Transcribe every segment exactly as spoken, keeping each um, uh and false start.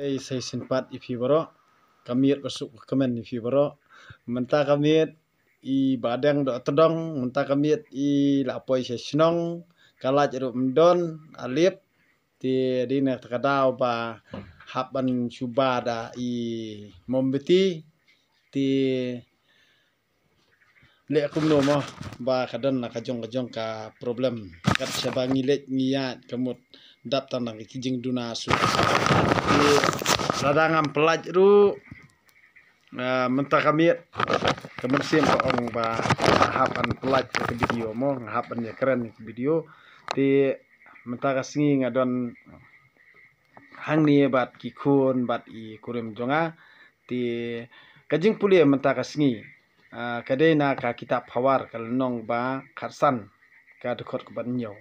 Ei, sa shisien pat ïa phi baroh. Ka miet ba suk ka kmen ïa phi baroh. Mynta ka miet i Bah Deng Dohtdong, mynta ka miet i la poi sha shnong, ka light ruh ym don, a lip. Te dei na kata ka daw ba hap ban shu ba da i mombati. Te leh kumno mo ba ka don la ka jong ka jong ka problem. Kat shaba ngi leit ngi ïaid ka mut dap tang dang ki jingduna suk. Te lada ngam pynlait ruh, ah, mynta ka miet ka mynsiem ka ong ba nga hap ban pynlait ka video mo, nga hap ban ïakren ka video. Te mynta ka sngi nga don hangne bad ki khun bad i kurim jong nga. Te ka jingpule mynta ka sngi, ah, ka dei na ka kitab Phawar ka lynnong ba khatsan, ka dkhot kaba hynñiew.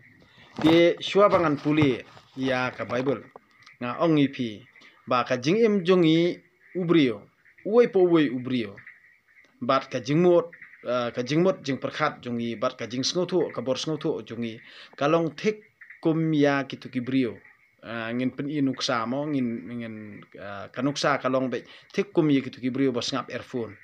Te shuwa ba ngan pule ïa ka Baibl, nga ong ïa phi ba ka jingim jong i u briew, uwei pa uwei u briew, bad ka jingmut, ah, ka jingmut jingpyrkhat jong i, bad ka jingsngewthuh, ka bor sngewthuh jong i, ka long thik kum ïa kito ki briew. Ah, ngin pyni nuksa mo, ngin, ngin, ah, ka nuksa ka long beit thik kum ïa kito ki briew ba sngap earphone.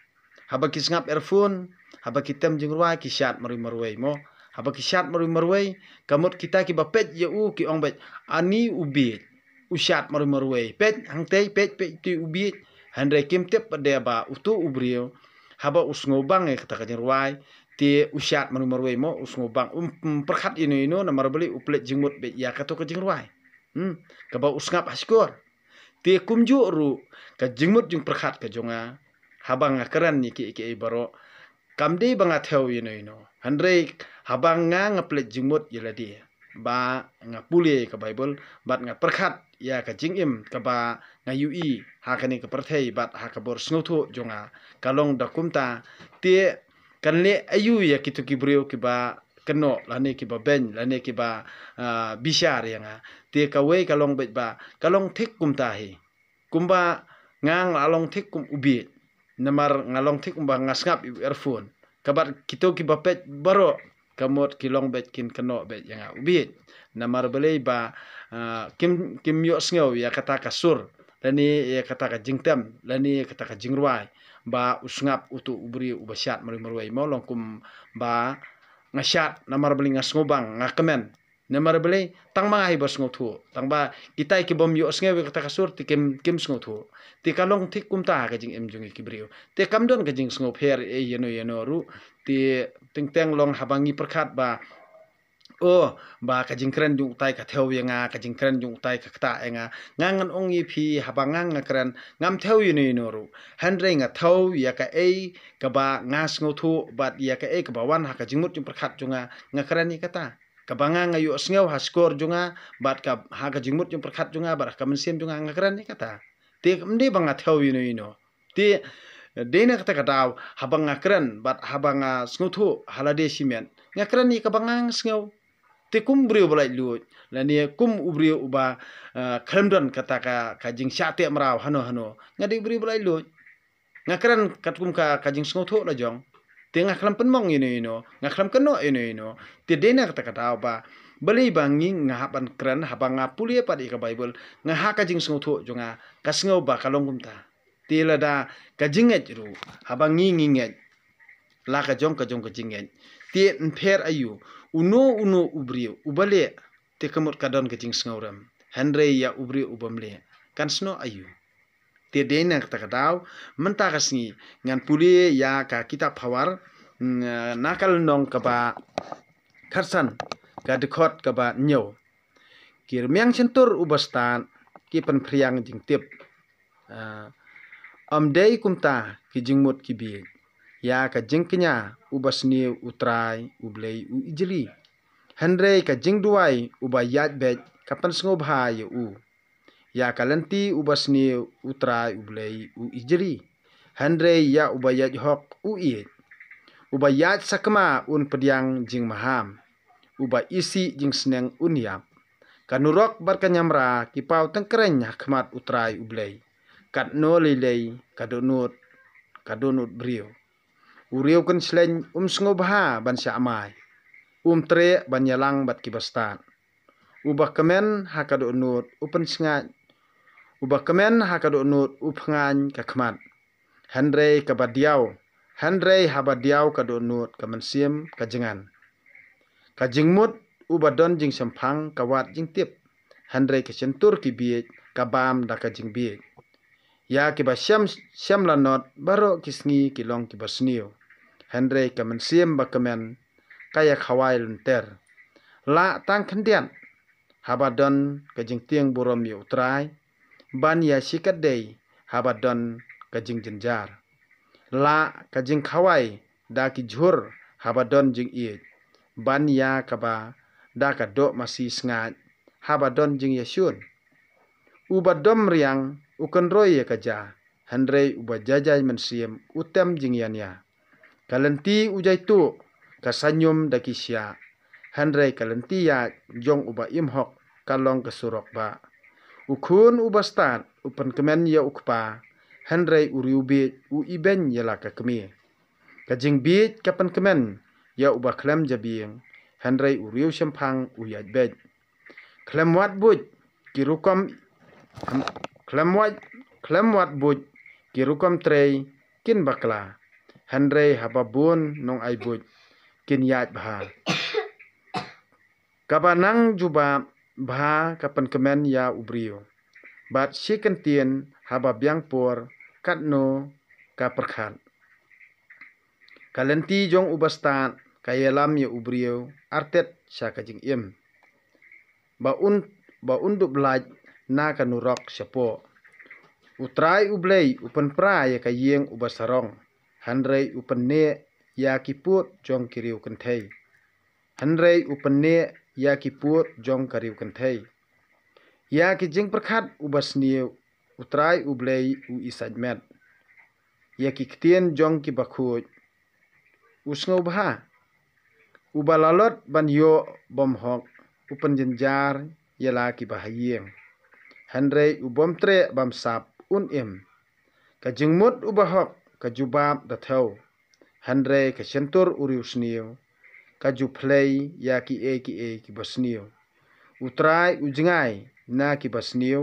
Haba ki sngap earphone, haba ki tem jingrwai ki shad marwei marwei mo. Haba ki shad marwei marwei, ka mut kita kiba peit ïa u ki ong beit, ani u bieit, u shad marwei marwei. Peit hangtei, peit, peit te u bieit. Hynrei kim tip pat de ba uto u briew, haba u sngewbang ïa kata ka jingrwai, te u shad marwei marwei mo, u sngewbang, um, um pyrkhat ïano ïano, namar balei u pynleit jingmut beit ïa kato ka jingrwai. Hmm, kaba u sngap ha shkor. Te kumjuh ruh ka jingmut jingpyrkhat ka jong nga, haba nga kren ïa kiei kiei baroh, kam dei ba nga thew ïano ïano. Hynrei haba nga, nga pynleit jingmut ïa lade, ba nga pule ka Baibl, bad nga pyrkhat ïa ka jingim kaba nga ïohi ha kane ka pyrthei bad ha ka bor sngewthuh jong nga, ka long da kumta. Te kan leh aïu ïa kito ki briew kiba kynnoh, lane kiba beiñ, lane kiba, ah, bishar ïa nga? Te kawei ka long beit ba ka long thik kumta hi. Kumba nga, nga long thik kum u bieit, namar nga long thik kumba nga sngap ïa u earphone. Kaba kito kiba peit baroh, ka mut ki long beit kin kynnoh beit ïa nga u bieit. Namar balei ba, ah, kim, kim ïohsngew ïa kata ka sur, lane ïa kata ka jingtem, lane ïa kata ka jingrwai, ba u sngap uto u briew uba shad marwei marwei mo, long kumba nga shad, namar balei nga sngewbang, nga kmen. Namar balei, tang ma nga hi ba sngewthuh, tang ba kitai kibym ïohsngew ïa kata ka sur te kim, kim sngewthuh. Te ka long thik kumta ha ka jingim jong ngi ki briew. Te kam don ka jingsngewpher ei ïano ïano ruh. Te teng teng long haba ngi pyrkhat ba, oh, ba ka jingkren jong utai ka thew ïa nga, ka jingkren jong utai ka ktah ïa nga. Nga ngan ong ïa phi, haba nga, nga kren, ngam thew ïano ïano ruh. Hynrei nga thew ïa kaei kaba nga sngewthuh, bad ïa kaei kaba wan ha ka jingmut jingpyrkhat jong nga, nga kren ïa kata. Kaba nga, nga ïohsngew ha shkor jong nga, bad ka, ha ka jingmut jingpyrkhat jong nga, bad ha ka mynsiem jong nga, nga kren ïa kata. Te ym dei ba nga thew ïano ïano. Te dei na kata ka daw, haba nga kren, bad haba nga sngewthuh ha lade shimet, nga kren ïa kaba nga, nga sngew. Te kum u briew ba laitluid, lane kum u briew uba, eh, khlem don kata ka, ka jingshah teh mraw hano hano, nga dei u briew ba laitluid. Nga kren katkum ka, ka jingsngewthuh la jong. Te nga khlem pynmong ïano ïano, nga khlem kynnoh ïano ïano. Te dei na kata ka daw ba, balei ba ngi, nga hap ban kren, haba nga pule pat ïa ka Baibl, nga ha ka jingsngewthuh jong nga, ka sngew ba ka long kumta. Te lada ka jingngeit ruh, haba ngi, ngi ngeit la ka jong ka jong ka jingngeit, te yn pher aïu? Uno uno u briew uba leh, te ka mut ka don ka jingsngewrem. Hynrei ïa u briew ubym leh, kan snoh aïu? Te dei na kata ka daw, mynta ka sngi ngan pule ïa ka kitab Phawar, mm, na ka lynnong kaba khatsan, ka dkhot kaba hynñiew. Ki rmiang shyntur uba stad ki pynphriang jingtip. Ah, ym dei kumta ki jingmut ki bieit. Ïa ka jingkñia uba sniew U Trai U Blei u ijli. Hynrei ka jingduwai uba ïaid beit ka pynsngewbha ïa u. Ïa ka lynti uba sniew U Trai U Blei u ijli. Hynrei ïa uba ïaid hok u ïeit. Uba ïaid sakma un pdiang jingmaham. Uba isih jingsneng un ïap. Ka nurok bad ka ñiamra ki paw tyngkreiñ ha khmat U Trai U Blei. Katno lei lei ka dohnud, ka dohnud briew. U riewkynshleiñ um sngewbha ban shah mai. Um treh ban ïalang bad kiba stad. Uba kmen ha ka dohnud u pynsngaid. Uba kmen ha ka dohnud u pyngain ka khmat, hynrei kaba diaw, hynrei haba diaw ka dohnud ka mynsiem ka jngan. Ka jingmut uba don jingshemphang ka wad jingtip, hynrei ka shyntur ki bieit ka bam da ka jingbieit. Ïa kiba shem, shem lanot baroh ki sngi ki long kiba sniew, hynrei ka mynsiem ba kmen ka ïa khawai lynter. Lah tang khyndiat haba don ka jingtieng burom ïa U Trai, ban ïa shikatdei haba don ka jingjynjar. Lah ka jingkhawai da ki jhur haba don jingïeit, ban ïa kaba da ka doh masi sngaid haba don jingïashun. Uba dom riang u kynroi ïa ka ja, hynrei uba jajai mynsiem u tem jingïania. Ka lynti u jaituh ka sanyum da ki shiah, hynrei ka lynti ïaid jong uba im hok ka long ka surok bah. U khun uba stad u pynkmen ïa u kpa, hynrei u riewbieit u ibeiñ ïa la ka kmie. Ka jingbieit ka pynkmen ïa uba khlem jabieng, hynrei u riewshemphang u ïaid beit. Khlem wad buit ki rukom, khlem wad, khlem wad buit ki rukom trei kin bakla, hynrei haba bun nongai buit kin ïaid bha. Kaba nang jubab bha ka pynkmen ïa u briew, bad shi kyntien haba biang por katno ka pyrkhat. Ka lynti jong uba stad ka ïalam ïa u briew artet sha ka jingim, ba un, ba un dup lait na ka nurok shapoh. U Trai U Blei u pynpra ïa ka ïing uba sarong, hynrei u pynneh ïa ki pud jong ki riewkynthei. Hynrei u pynneh ïa ki pud jong ka riewkynthei. Ïa ki jingpyrkhat uba sniew U Trai U Blei u isaidmet. Ïa ki ktien jong kiba khuid u sngewbha. Uba lalot ban ïoh bymhok u pynjynjar ïa la kiba ha ïing, hynrei u bym treh bamsap un im. Ka jingmut uba hok ka jubab da thew, hynrei ka shyntur u riewsniew ka ju phlei ïa kiei kiei kiba sniew. U Trai u jngai na kiba sniew,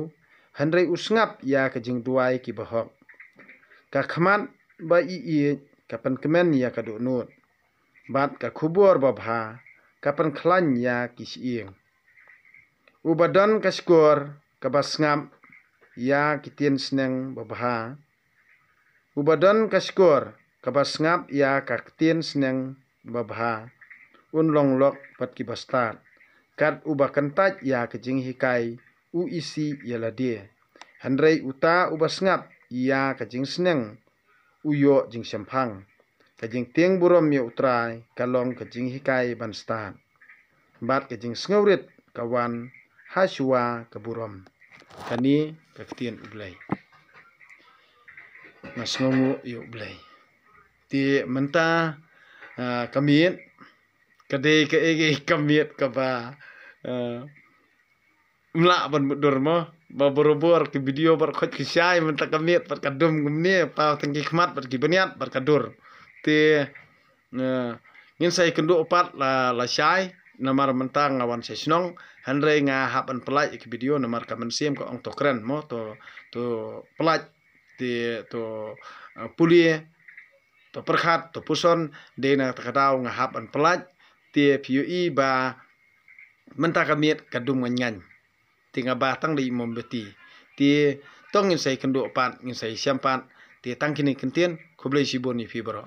hynrei u sngap ïa ka jingduwai kiba hok. Ka khmat ba ïeit ka pynkmen ïa ka dohnud, bad ka khubor babha ka pynkhlaiñ ïa ki shyieng. Uba don ka shkor kaba sngap ïa ki ktien sneng babha, uba don ka shkor kaba sngap ïa ka ktien sneng babha, un long lok bad kiba stad. Kat uba kyntait ïa ka jinghikai u isih ïa lade, hynrei uta uba sngap ïa ka jingsneng u ïoh jingshemphang. Ka jingtieng burom ïa U Trai ka long ka jinghikai ban stad, bad ka jingsngewrit ka wan ha shuwa ka burom. Kane ka ktien U Blei. Nga sngewnguh ïa U Blei. Te mynta, ah, ka miet ka dei kaei kaei ka miet kaba, ah, ym lah ban mutdur mo, ba barabor ki video bad khoit ki shai mynta ka miet bad ka dum kumne, paw tang ki khmat bad ki bniat bad ka dur. Te, eh, ngin sa ïakynduh pat la, la shai, namar mynta nga wan sha shnong, hynrei nga hap ban pyllait ïa ki video namar ka mynsiem ka ong to kren mo, to, to pyllait, te to, eh, pule, to pyrkhat, to puson, dei na kata ka daw nga hap ban pyllait, te phi ïohi ba mynta ka miet ka dum ngaiñ ngaiñ. Te nga bah tang da i mombati. Te to ngin sa ïakynduh pat, ngin sa ïashem pat. Te tang kine ki ktien, khublei shibun ïa phi baroh.